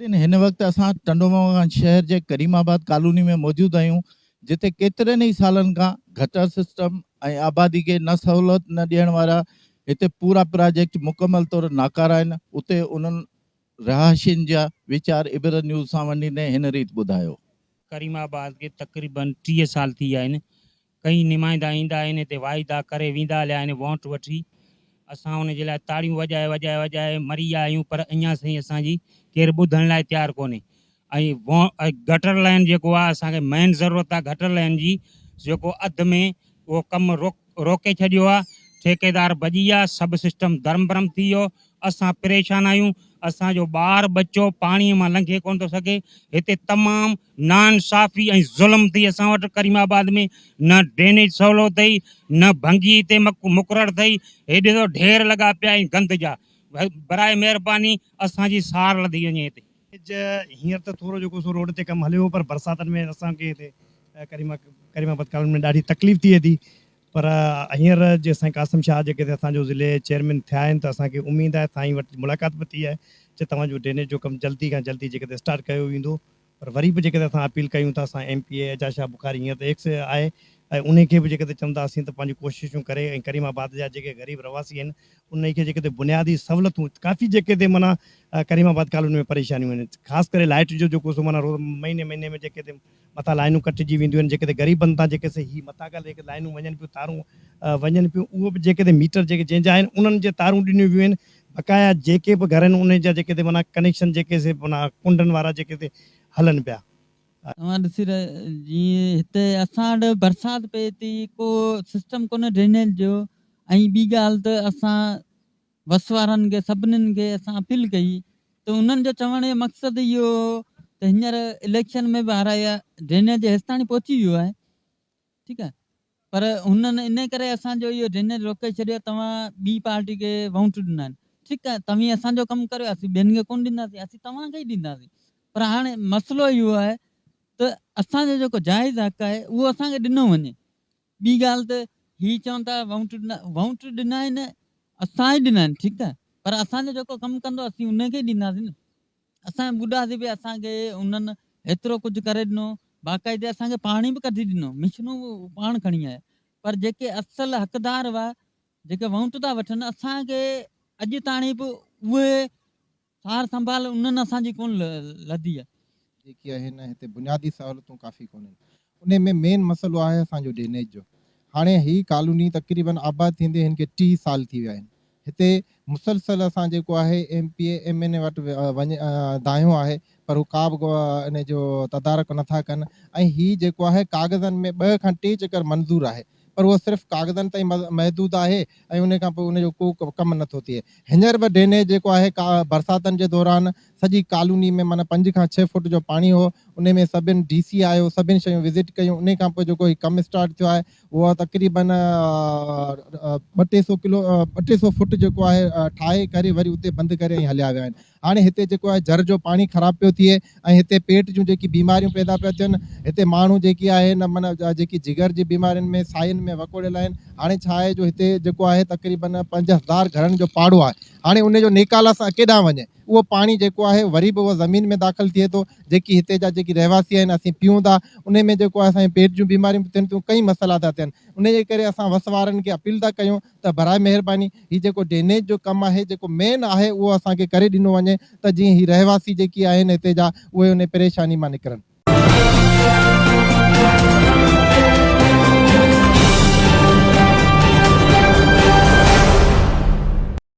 ناظرين هن وقت اسان ٽنڊو محمد خان شهر جي ڪريم آباد ڪالوني ۾ موجود آهيون جتي ڪيترن ئي سالن کان گٽر سسٽم ۽ آبادي کي نه سهولت نه ڏيڻ وارا هتي پورا پراجيڪٽ مڪمل طور ناڪارا آهن اتي انهن رهائشين جا ويچار عبرت نيوز سان ونڊيندي هن ريت ٻڌايو. ڪريم آباد کي تقريبن 30 سال ٿي ويا آهن ڪئين نمائندا ايندا آهن هتي واعدا ڪري ويندا هليا آهن وونٽ وٺي اسان ان جي لاء تاڙيون وڄائي وڄائي وڄائي مري ويا آهيون پر اڃا سائين اسان جي ڪير ٻڌڻ لاء تيار ڪونهي ۽ گٽر لائن جيڪو آهي اسان کي مين ضرورت آهي گٽر لائن جي جيڪو اڌ ۾ اهو ڪم روڪي ڇڏيو آهي ٺيڪيدار ڀڄي ويا سڀ سسٽم درم برم ٿي ويو اسان پريشان آهيون، اسان جو ٻار ٻچو پاڻي مان لنگهي ڪونه ٿو سگهي، هتي تمام ناانصافي ۽ ظلم ٿي اسان وٽ ڪريم آباد ۾ نه ڊرينيج سولو اٿئي نه ڀنگي هتي مقرر اٿئي، هي ڏسو ڍير لڳا پيا آهن گند جا، براء مهرباني اسان جي سار لڌي وڃي هتي. هينئر ته ٿورو جيڪو سو روڊ تي ڪم هليو هو پر برساتن ۾ اسان کي هتي ڪريم آباد ڪالوني ۾ ڏاڍي تڪليف ٿئي ٿي پر هينئر جي سائين قاسم شاهه جيڪي اسان جو ضلعي چيئرمين ٿيا آهن ته اسان کي اميد آهي سائين وٽ ملاقات به ٿي آهي چي توهان جو ڊرينيج جو ڪم جلدي کان جلدي جيڪي ته اسٽارٽ ڪيو ويندو پر وري به جيڪي ته اسان اپيل ڪيون ٿا سائين ايم پي اي اعجاز شاهه بخاري هينئر ته ايڪس آهي ۽ انهي کي به جيڪي ته چونداسين ته پنهنجون ڪوششون ڪري ۽ ڪريم آباد جا جيڪي غريب رهواسي آهن انهي کي جيڪي ته بنيادي سهولتون ڪافي جيڪي ته معنيٰ ڪريم آباد ڪالوني ۾ پريشانيون آهن خاص ڪري لائٽ جو جيڪو سو معنيٰ روز مهيني مهيني ۾ جيڪي ته مٿان لائنون ڪٽجي وينديون آهن جيڪي غريبن تان جيڪي سي هي مٿان کان جيڪي لائنون وڃن پيون تارون وڃن پيون اهو به جيڪي ميٽر جيڪي جنهن جا آهن انهن جي تارون ڏنيون ويون آهن بقايا جيڪي به گهر آهن انهن جا جيڪي معنيٰ ڪنيڪشن جيڪي سي معنيٰ ڪنڊن وارا جيڪي سي هلن پيا. توهان ڏسي رهيا جيئن هتي اسان وٽ برسات پئي ٿي ڪو سسٽم ڪونهي ڊرينيج جو ۽ ٻي ڳالهه ته اسان وس وارن کي سڀنين کي اسان اپيل ڪئي ته انهن جو چوڻ جو مقصد اهو هو ته هينئر اليڪشن ۾ به هارايو آهي ڊرينيج هيستاڻي پهچي ويو آهي ٺيڪ آهي پر هنن ان ڪري اسان جو اهو ڊرينيج روڪي ڇڏيو توهان ٻي پارٽي کي وونٽ ڏنا آهن ٺيڪ آهي توهين اسان جو ڪم ڪريو اسين ٻين کي ڪونه ڏينداسين اسين توهان کي ئي ڏينداسين پر هاڻي مسئلو اهو آهي ته اسان جو جيڪو جائز حق آهي اهو اسان کي ڏنو وڃي ٻي ڳالهه ته هي چون ٿا وونٽ ڏنا وونٽ ڏنا آهن اسان ئي ڏنا آهن ٺيڪ آهي پر اسان جو جيڪو ڪم ڪندو اسين ان کي ئي ڏينداسين نه اسان ٻڏاسين به اسان کي انهن هيترو ڪجهه ڪري ڏنو باقاعدي اسان کي پاڻي به ڪڍي ڏنو مشنون به پاڻ کڻي آيا پر جيڪي اصل حقدار هئا جيڪي وونٽ ٿا وٺن اسان کي اڄ تاڻي به اهي سار سنڀال انهن اسان جي ڪونه لڌي آهي. جيڪي آهن هتي بنيادي سهولتون ڪافي ڪونهن انهي ۾ مين مسئلو آهي اسان جو ڊرينيج جو هاڻي هي ڪالوني تقريبن آباد ٿيندي هن کي 30 سال ٿي ويا آهن هتي مسلسل اسان جيڪو آهي M P A M N A وٽ وڃي دانهيو آهي پر هو ڪا به انهي جو تدارڪ نٿا ڪن ۽ هي جيڪو آهي ڪاغذن ۾ ٻه کان ٽي چڪر منظور آهي پر اهو صرف ڪاغذن تائين محدود آهي ۽ ان کان پوء ان جو ڪو ڪم نه ٿو ٿئي. هينئر به ڊرينيج جيڪو آهي برساتن جي دوران سڄي ڪالوني ۾ معنيٰ پنج کان ڇهه فوٽ جو پاڻي هو ان ۾ سڀن ڊي سي آيو سڀن شيون وزٽ ڪيون ان کان پوء جيڪو هي ڪم اسٽارٽ ٿيو آهي اهو تقريبن ٻه ٽي سو ڪلو ٻه ٽي سو فوٽ جيڪو آهي ٺاهي ڪري وري اتي بند ڪري ۽ هليا ويا آهن. هاڻي هتي جيڪو آهي جر جو پاڻي خراب پيو ٿئي ۽ هتي پيٽ جون جيڪي بيماريون پيدا پيا ٿين هتي ماڻهو جيڪي آهن معنيٰ جيڪي جگر جي بيمارين ۾ ساين ۾ وڪوڙيل آهن هاڻي ڇا آهي جو هتي جيڪو آهي تقريبن 5000 گهرن جو پاڙو آهي هاڻي ان جو نيڪال اسان ڪيڏانهن وڃي اهو پاڻي جيڪو آهي وري به اهو زمين ۾ داخل ٿئي ٿو جيڪي هتي جا جيڪي رهواسي آهن اسين پيون ٿا انهي ۾ جيڪو آهي اسان جي پيٽ جون بيماريون به ٿين ٿيون ڪئي مسئلا ٿا ٿين انهي جي ڪري اسان وس وارن کي اپيل ٿا ڪيون ته براء مهرباني هي جيڪو ڊرينيج جو ڪم آهي جيڪو مين آهي اهو اسان کي ڪري ڏنو وڃي ته جيئن هي رهواسي جيڪي آهن هتي جا اهي انهي پريشاني مان نڪرن.